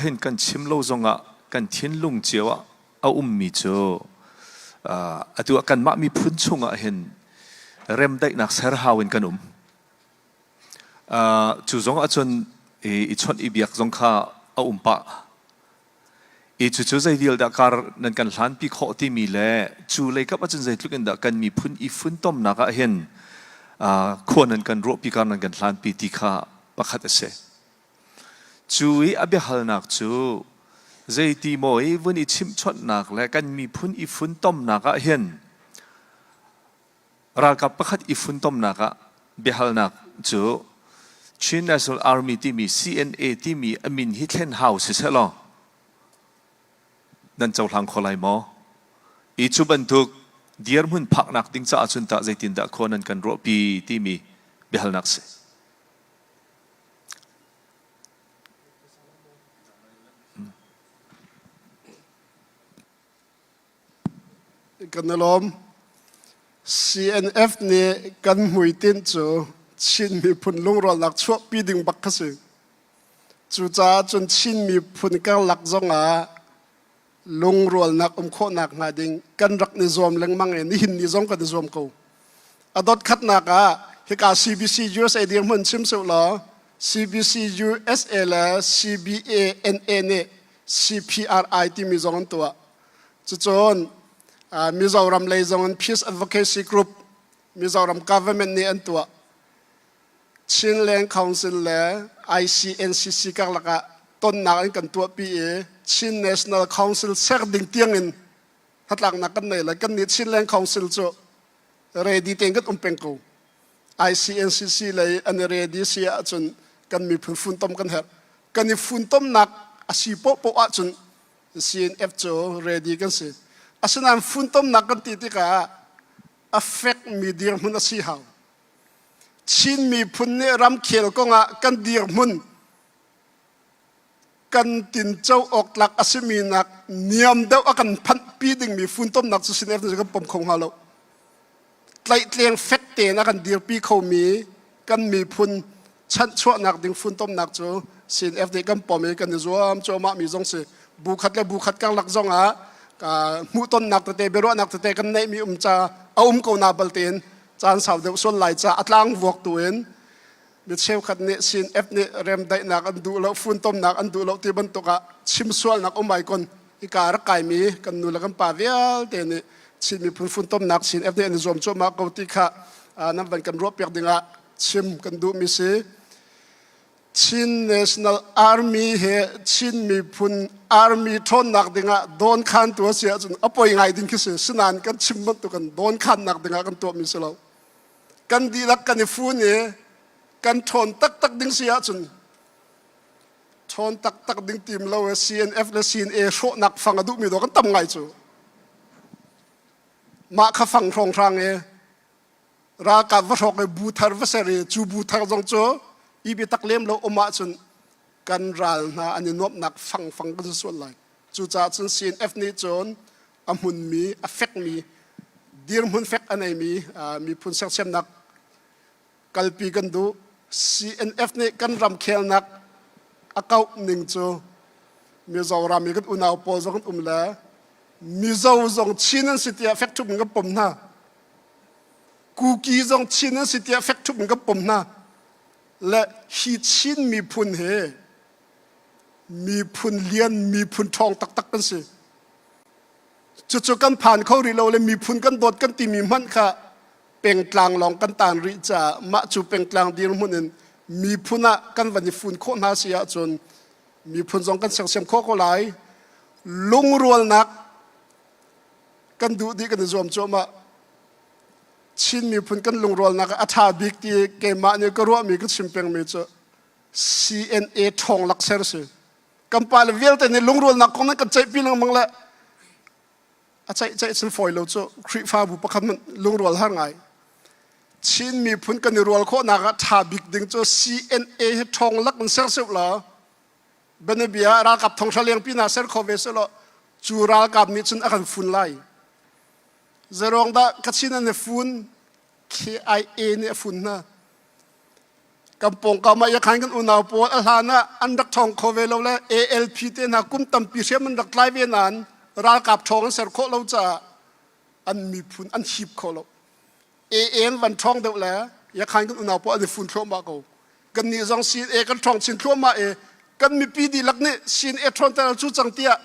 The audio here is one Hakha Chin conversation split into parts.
Hin kan chim lo zongah kan thinlung cio ah a ummi cu atu ah kanmah miphun chungah hin remdaihnak ser hau in kan um. Cu zong ahcun i chawnh i biak zong kha a um pah. I cucu zei vial dah kar nan kan hlanpi khawh timi le cu leikap ahcun zeitluk in dah kan miphun i funtomnak ah hin khua nan kan ruahpi kar nan kan hlanpi ti kha pakhat a si. Cu i a biahalnak cu zeiti maw i vun i chimhchawnhnak le kan miphun i funtomnak ah hin ralkap pakhat i funtomnak ah biahalnak cu Chin National Army timi CNA timi a min hi thlen hau siseh law nan cohlang kho lai maw? I cu bantuk dirhmun phaknak ding caah cun tah zeitindah khua nan kan ruahpi timi biahalnak si. Kan i lawm. CNF nih kan hmuitinh cu Chin miphun lungrualnak chuahpi ding bak kha si. Cucaah cun Chin miphun karlak zongah lungrualnak um khawhnak hnga ding kan rak ni zuam lengmang i nihin ni zong kan i zuam ko. A dot khatnak ah hika CBC USA dirhmun chim suh law CBC USA le CBANA nih CPRI timi zong an tuah. Cucun Mizoram lei zong in Peace Advocacy Group Mizoram government nih an tuah. Chinland Council le ICNCC karlak ah tonnak in kan tuahpi i Chin National Council ser ding tiangin hnatlaknak kan nei le kan nih Chinland Council cu ready tein kan um peng ko. ICNCC lei an i ready si ahcun kan miphun funtom kan herh. Kan i funtomnak a si poahpoah ahcun CNF cu ready kan si. Asinain funtomnak kan ti tikah a fekmi dirhmun a si hau. Chin miphun nih ramkhel kongah kan dirhmun kan tinco awk tlak a simi nak niam deuh a kan phanhpi dingmi funtomnak cu CNF nih kan pom kho hnga lo. Tlaihtleng fek tein a kan dirpi khomi kan miphun chanhchuahnak ding funtomnak cu CNF nih kan pom i kan i zuam cuahmah mi zong si. Bu khat le bu khat karlak zong ah hmuhtonnak tete biaruahnak tete kan neihmi um ca a um ko na bal tein caan sau deuh sual lai ca a tlang vuak tu in mi cheukhat nih CNF nih remdaihnak an duh lo funtomnak an duh lo ti bantuk ah chim sualnak um ai kon hika rak kaimi kan nu le kan pa vialte nih Chin miphun funtomnak CNF nih an i zuam cuahmah ko ti kha nan van kan ruah piak dingah chim kan duhmi si. Chin National Army he Chin miphun army ṭhawnnak dingah dawnkhantu a si ahcun a poi ngai ding khi si. Sinain kan chim bantuk kan dawnkhannak dingah kan tuahmi si lo. Kan dihlak kan i fun i kan ṭhawn taktak ding si ahcun ṭhawn taktak ding tim lo e CNF le CNA hrawhnak fang a duhmi dawh kan tam ngai cu. Mah kha fang hrawnghrang i ralkap va hrawk i bu thar va ser i cu bu thar zong cu i biatak lem lo um ahcun kan ral hna an i nuamhnak fangfang kan si sual lai. Cucaah cun CNF nih cun a hmunmi, a fekmi, dirhmun fek a neimi miphun sersiamnak kalpi kan duh. CNF nih kan ramkhelnak a kauh ning cu Mizoram i kan unau pawl zong an um le Mizo zong Chin an si tiah fek ṭhup in kan pom hna. Kuki zong Chin an si tiah fek ṭhup in kan pom hna. Le hi Chin miphun hi miphun lian, miphun ṭhawng taktak kan si. Cucu kan phan kho rih lo le miphun kan dawt kan timi hmanh kha pengtlang lawng kan taan rih caah mah cu pengtlang dirhmun in miphun ah kan van i fun khawh hna si ahcun miphun zong kan sersiam khawh ko lai. Lungrualnak kan duh dih kan i zuam cuahmah. Chin miphun kan lungrualnak a ṭha bik ti keimah nih ka ruahmi ka chim pengmi cu CNA ṭhawng lak ser si. Kan pale vialte nih lungrualnak kong nan kan ceihpi lengmang le a ceih ceih cun fawi lo cu Khrihfabu pakhat hmanh lungrual har ngai. Chin miphun kan i rual khawhnak ah ṭha bik ding cu CNA hi ṭhawng lak in ser seuh law bianabia ralkap thonghra lengpi hna ser kho ve selaw cu ralkap nih cun a kan fun lai. Zeruang dah Kachin an i fun? KIA nih a fun hna. Kan pawngkam ah yakhan kan unau pawl a hlan ah an rak ṭhawng kho ve lo le ALP te hna kum tampi hriam an rak tlai ve nain ralkap ṭhawng an ser khawh lo caah an miphun an hip kho lo. AA an van ṭhawng deuh le yakhan kan unau pawl an i fun thluahmah ko. Kannih zong CNA kan ṭhawng chin thluahmah i kan mipi dihlak nih CNA ṭhawnter cu cang tiah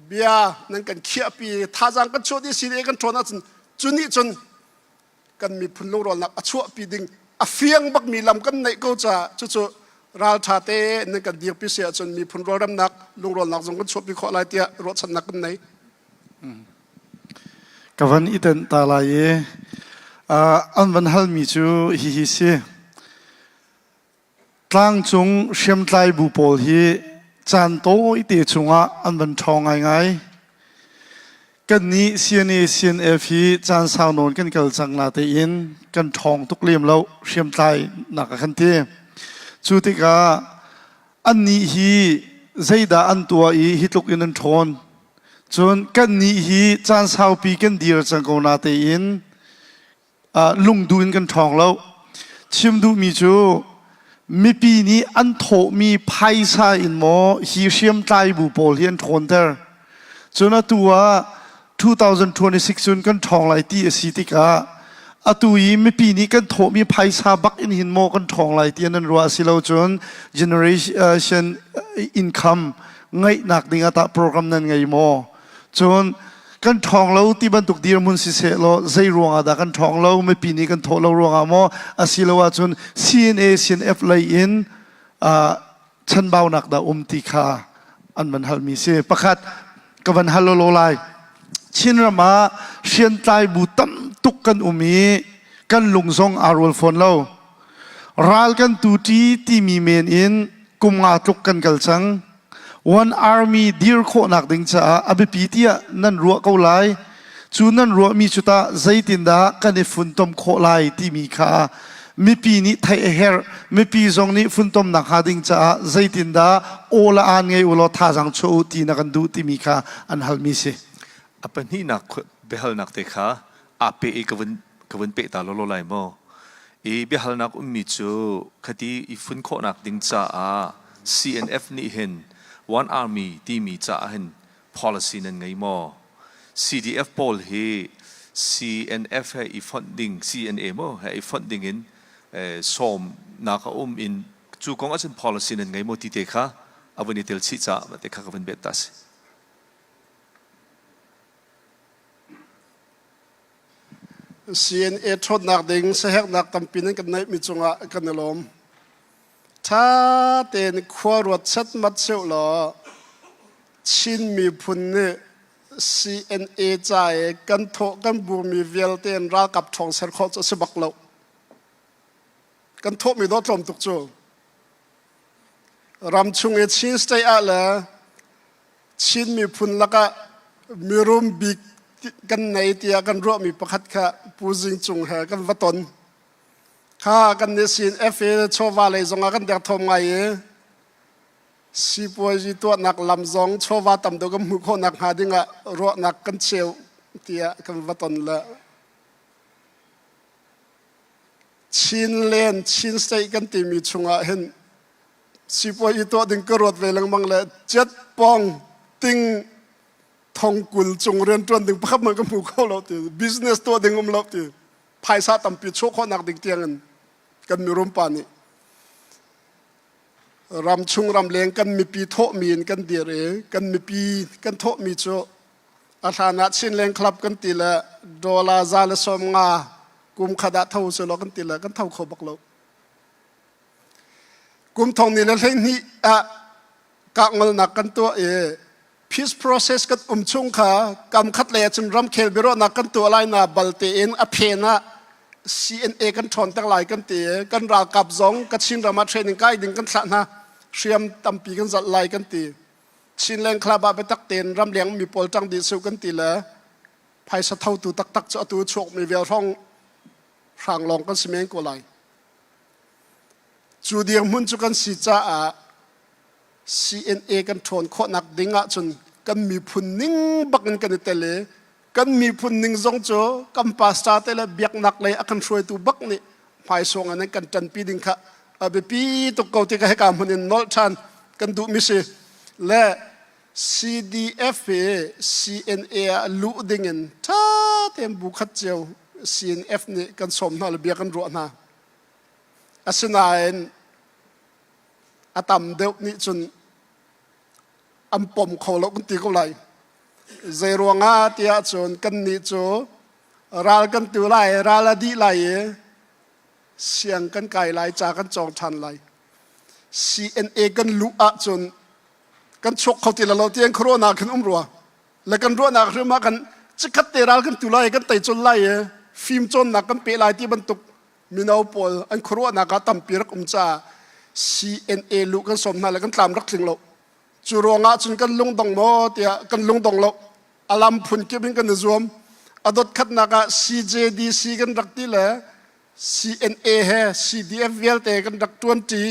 bia nan kan khiahpi thazaang kan chuah dih CNA kan ṭhawn ahcun cu nih cun kan miphun lungrualnak a chuahpi ding a fiang bakmi lam kan neih ko caah cucu ralṭha te nan kan dirpi si ahcun miphun rualremnak lungrualnak zong kan chuahpi khawh lai tiah ruahchannak kan nei. Ka van i tenh ta lai i an van halmi cu hihi si. Tlangcung hriamtlai bu pawl hi caan tawite chungah an van ṭhawng ngaingai. Kannih CNA CNF hi caan sau nawn kan kal cang natein kan ṭhawng tuk lem lo hriamtlai nak a kan ti. Cu tikah annih hi zeidah an tuah i hi tluk in an ṭhawn. Cun kannih hi caan saupi kan dir cang ko natein lungduh in kan ṭhawng lo. Chim duhmi cu mipi nih an thawhmi phaisa in maw hi hriamtlai bu pawl hi an ṭhawnter. Cun atu ah 2026 cun kan ṭhawng lai ti a si tikah atu i mipi nih kan thawhmi phaisa bak in hin maw kan ṭhawng lai ti an ruah si lo cun generation income ngeihnak ding ah tah program nan ngei maw? Cun kan ṭhawng lo ti bantuk dirhmun siseh law zei ruangah dah kan ṭhawng lo mipi nih kan thawh lo ruangah maw asilo ahcun CNA CNF lei in chanbaunak dah um ti kha an van halmi si. Pakhat ka van hal lo lai. Chinram ah hriamtlai bu tam tuk kan um i kan lung zong aa rual fawn lo. Ral kan tu ṭi timi men in kum nga tluk kan kal cang. One Army dir khawhnak ding caah a biapi tiah nan ruah ko lai. Cu nan ruahmi cu tah zeitindah kan i funtom khawh lai timi kha mipi nih theih a herh. Mipi zong nih funtomnak hnga ding caah zeitindah aw le aan ngei u law thazaang chuah u ti na kan duh timi kha an halmi si. A pahnihnak biahalnak te kha aa peh i ka vun ka vun peh ta lawlaw lai maw? I biahalnak ummi cu khati i fun khawhnak ding caah CNF nih hin One Army timi caah hin policy nan ngei maw? CDF pawl hi CNF he i fonh ding CNA maw he i fonh ding in sawmnak a um in cu kong ahcun policy nan ngei maw ti te kha a vun i tel chih caah mah te kha ka vun bet ta si. CNA ṭhawnnak ding siaherhnak tampi nan kan neihmi cungah kan i lawm. Ṭha tein khua ruat setmat seuh law Chin miphun nih CNA ca i kan thawh kan burmi vialte in ralkap ṭhawng ser khawh cu a si bak lo. Kan thawhmi dawh tlawm tuk cu. Ram chung i Chin state ah le Chin miphun lakah mirum bik kan nei tiah kan ruahmi pakhat kha Pu Zing Cung he kan va ton. Kha kan nih sin FA chawva lei zongah kan derthawm ngai i sipuazi tuahnak lam zong chawva tam deuh kan hmuh khawhnak hnga dingah ruahnak kan cheu tiah kan va ton le Chinland Chin State kan timi chungah hin sipuai i tuah ding ka ruat ve lengmang le jet pong ting thong kul cung rianṭuan ding pakhat man ka hmu kho lo ti business tuah ding um lo ti phaisa tampi chuah khawhnak ding tiangin kan mirum pa nih ram chung ram leng kan mipi thawhmi in kan dir i kan mipi kan thawhmi cu a hlan ah Chinland Club kan ti le dollar za le sawm nga kum khat ah tho selaw kan ti le kan tho kho bak lo. Kum thong ni le 12 ah kahngolnak kan tuah i peace process kan um chung kha kam khat lei ahcun ramkhel biaruahnak kan tuah lai na bal tein a phen ah CNA kan ṭhawnter lai kan ti i kan ralkap zong Kachin ram ah training kai ding kan thlah hna hriam tampi kan zalh lai kan ti Chinland Club ah biatak tein ramleng mi pawl ṭang dih su kan ti le phaisa thotu taktak cu atu chuakmi vial hrawng hrang lawng kan si men ko lai. Cu dirhmun cu kan si caah CNA kan ṭhawn khawhnak ding ahcun kan miphun ning bak in kan i tel i kan miphun ning zong cu kan pastor te le biaknak lei a kan hruaitu bak nih hmaisawng in an kan ṭanpi ding kha A biapi tuk ko ti ka hika hmun in nolh ṭhan kan duhmi si. Le CDF hi CNA ah luh dingin ṭha tein bu khat cio CNF nih kan sawm hna le bia kan ruah hna. Asinain a tam deuh nih cun an pom kho lo kan ti ko lai. Zei ruangah tiah cun kannih cu ral kan tu lai, ral a dih lai i siang kan kai lai, ca kan cawng ṭhan lai. CNA kan luh ahcun kan chuak kho ti lo tiang khuaruahnak khin um rua. Le kan ruahnak hrim ah kan chikkhat te ral kan tu lai, kan tei cun lai i fim cawnnak kan pe lai ti bantuk mino pawl an khuaruahnak ah tampi rak um caah CNA luh kan sawm hna le kan tlam rak tling lo. Cu ruangah cun kan lungdong maw tiah kan lungdong lo. A lam phun kip in kan i zuam. A dot khatnak ah CJDC kan rak ti le CNA he CDF vialte kan rak ṭuanṭi.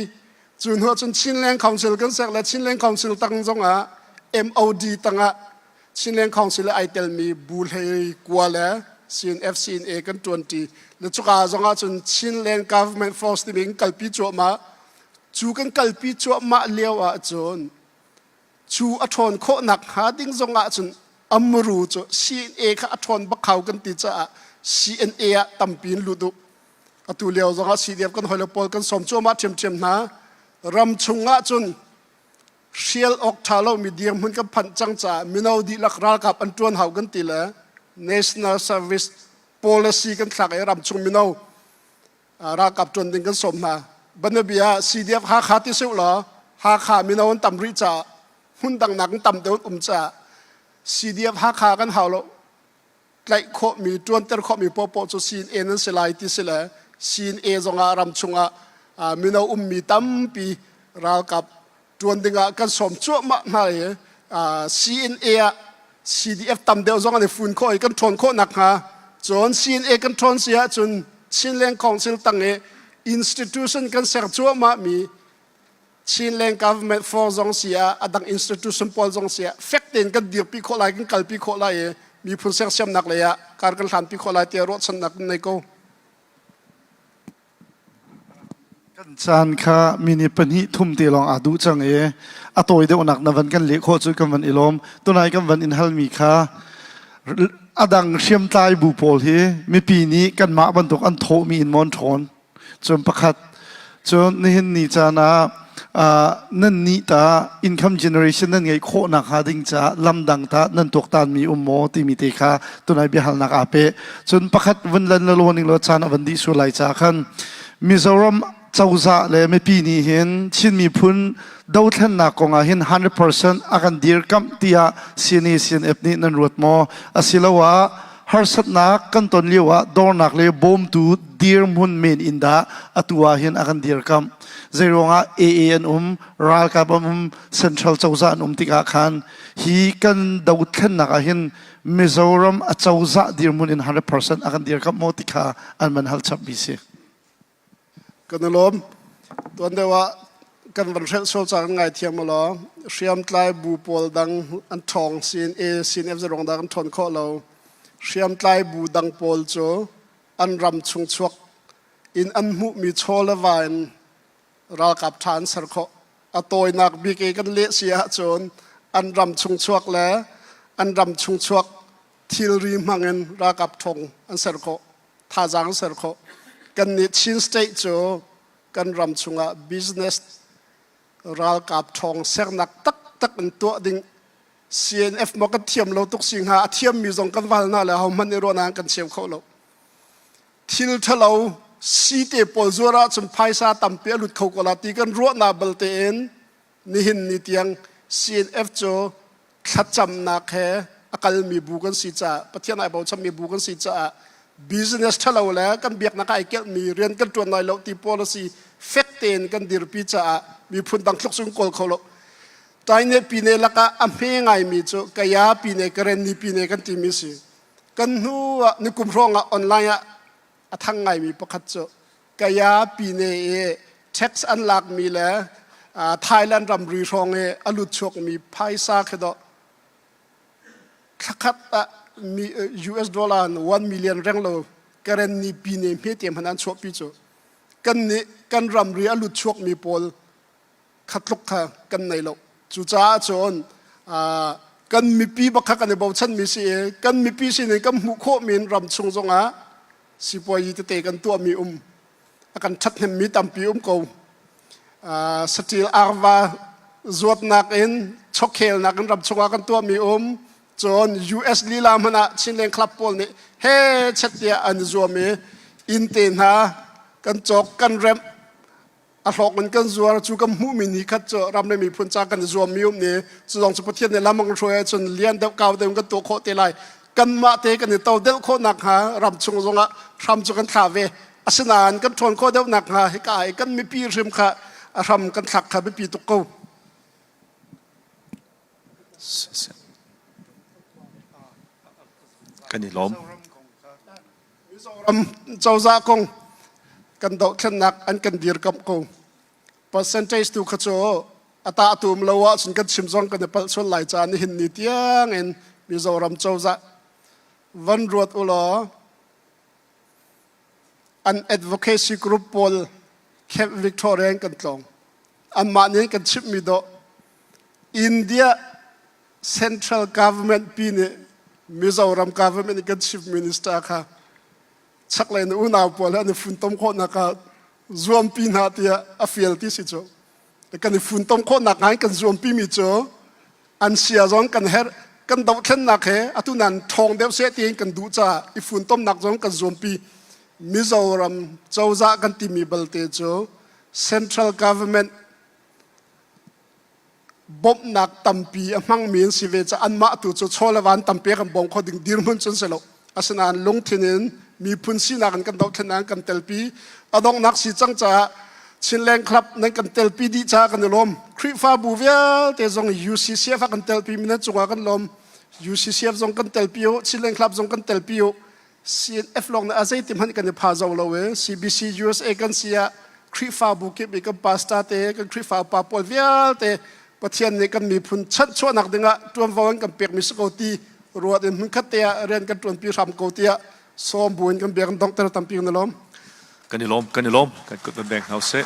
Cu hnu ah cun Chinland Council kan ser le Chinland Council tang zongah MOD tangah Chinland Council ai telmi bu hlei kua le CNF CNA kan ṭuanṭi. Le cuka zongah cun Chinland Government Force timi kan kalpi cuahmah. Cu kan kalpi cuahmah lio ahcun cu a ṭhawn khawhnak hnga ding zongah cun a muru cu CNA kha a ṭhawn bak hau kan ti caah CNA ah tampi in lut u. Atu lio zongah CDF kan hawile pawl kan sawm cuahmah ṭhiamṭhiam hna. Ram chung ah cun hrial awk ṭha lomi dirhmun kan phanh cang caah mino dihlak ralkap an ṭuan hau kan ti le National Service Policy kan thlak i ramchung mino ralkap ṭuan ding kan sawm hna. Banabia CDF Hakha ti sih law Hakha mino an tam rih caah hmun dang nak tam deuh um caah CDF Hakha kan hau lo tlaih khawhmi ṭuanter khawhmi poahpoah cu CNA nan si lai ti si le CNA zongah ram chungah mino ummi tampi ralkap ṭuan dingah kan sawm cuahmah hna i CNA ah CDF tam deuh zong an i fun khawh i kan ṭhawn khawh nakhnga cun CNA kan ṭhawn si ahcun Chinland Council tang i institution kan ser cuahmah mi Chinland Government for zong si ah a dang institution pawl zong si ah fek tein kan dirpi khawh lai kan kalpi khawh lai i miphun sersiamnak lei ah kar kan hlanpi khawh lai tiah ruahchannak kan nei ko. Kan caan kha minute pahnih thum te lawng aa duh cang i a tawi deuhnak na van kan leh khawh cu kan van i lawm. Tunai kan van in halmi kha a dang hriamtlai bu pawl hi mipi nih kanmah bantuk an thawhmi in maw an ṭhawn? Cun pakhat, cun nihin ni caan ah nan nih ta income generation nan ngeih khawh nakhnga ding caah lamdang ta nan tuaktanmi um maw timi te kha tunai biahalnak aa peh. Cun pakhat vun lan le law ning law caan a van dih sual lai caah khan Mizoram cozah le mipi nih hin Chin miphun dothlennak kong ah hin 100% a kan dirkamh tiah CNA CNF nih nan ruat maw? Asiloah harsatnak kan ton lio ah dornak le bawmtu dirhmun men in dah atu ah hin a kan dirkamh zeiruangah AA an um ralkap an um central cozah an um tikah khan hi kan dothlennak ah hin Mizoram a cozah dirhmun in 100% a kan dirkamh maw ti kha an man hal chap mi si Kan i lawm. Tuan deuh ah kan van hrelh sual caah kan ngaithiam u law hriamtlai bu pawl dang an ṭhawng CNA, CNF zeruang dah kan ṭhawn khawh lo. Hriamtlai bu dang pawl cu an ram chung chuak in an hmuhmi chaw le va in ralkap ṭha an ser khawh. A tawinak bik i kan leh si ahcun an ram chung chuak le an ram chung chuak thilri hmangin ralkap ṭhawng an ser khawh. thazaang ser khawh. Kannih Chin State cu kan ram chungah business ralkap ṭhawng sernak taktak in tuah ding CNF maw kan thiam lo tuk si hnga a thiammi zong kan val hna le hohmanh nih ruahnak kan cheu kho lo. Thil ṭhalo si te pawl zuar ahcun phaisa tampi a lut kho ko la ti kan ruahnak balte in nihin ni tiang CNF cu thlacamnak he a kalmi bu kan si caah Pathian ai bochanmi bu kan si caah business ṭhalo le kan biaknak ai kelhmi rian kan ṭuan lai lo ti policy fek tein kan dirpi caah miphun dang tluk sung kawl kho lo Taine pine lakah a hme ngaimi cu Kaya pine Karenni pine kan timi si kan hnu ah nikum hrawng ah online ah a thang ngaimi pakhat cu Kaya pine i tax an lakmi le Thailand ramri hrawng i a lut chuakmi phaisa khi dawh thlakhat ah US dollar 1 million reng lo Karenni pine hme te hmanh an chuahpi cu. Kan nih kan ramri a lut chuakmi pawl kha tluk kha kan nei lo. Cucaah cun kan mipi bak kha kan i bochanmi si i kan mipi sinin kan hmuh khawhmi in ram chung zongah sipuazi tete kan tuahmi um a kan ṭhathnemmi tampi um ko. Saṭil arva zuatnak in chawkhelnak in ram chungah kan tuahmi um cun US lila hmanh ah Chinland Club pawl nih he chet tiah an i zuam i inn te hna kan cawk kan remh a hlawk in kan zuar cu kan hmuhmi ni khat cu ram le miphun ca kan i zuammi um ni cu zong cu Pathian nih lam a kan hruai ahcun lian deuh kau deuh kan tuah khawh te lai kanmah te kan i to deuh khawh nakhnga ram chung zongah hram cu kan thla ve asinain kan ṭhawn khawh deuh nakhnga hika i kan mipi hrim kha a hram kan thlak kha biapi tuk ko. Kan i lawm. Mizoram cozah kong kan dohthlennak an kan dirkamh ko. Percentage tu kha cu a tah tum lo ahcun kan chim zong kan i palh sual lai caah nihin ni tiang in Mizoram cozah van ruat u law an advocacy group pawl Camp Victoria in kan tlawng. Anmah nih kan chimhmi dawh India central government pi nih Mizoram government nih kan chief minister kha chaklei na unau pawl he an i funtom khawhnak ah zuampi hna tiah a fial ti si cu kan i funtom khawhnak ngai kan zuampi mi cu an sia zong kan herh kan dohthlennak he atu nan ṭhawng deuh seh tiin kan duh caah i funtomnak zong kan zuampi Mizoram cozah kan timi balte cu central government bawmhnak tampi a hmangmi an si ve caah anmah tu cu chaw le van tampi a kan bawm kho ding dirhmun cun si lo. Asinain lungthin in miphun sinak in kan dohthlennak in kan telpi. A donghnak si cang caah Chinland Club nan kan telpi dih caah kan i lawm. Khrihfabu vialte zong UCCF ah kan telpi mi nan cungah kan lawm. UCCF zong kan telpi u, Chinland Club zong kan telpi u. CNF lawng nih a zeiti hmanh kan i pha zo lo i CBC USA kan si ah Khrihfabu kip i kan pastor te kan Khrihfa upa pawl vialte Pathian nih kan miphun chanhchuahnak dingah ṭuanvo an kan pekmi si ko ti ruat in hmunkhat te ah rian kan ṭuanpi hram ko tiah sawm bu in kan bia kan donghter tampi kan i lawm. Kan i lawm, kan i lawm. Kan kut van beng hna usih.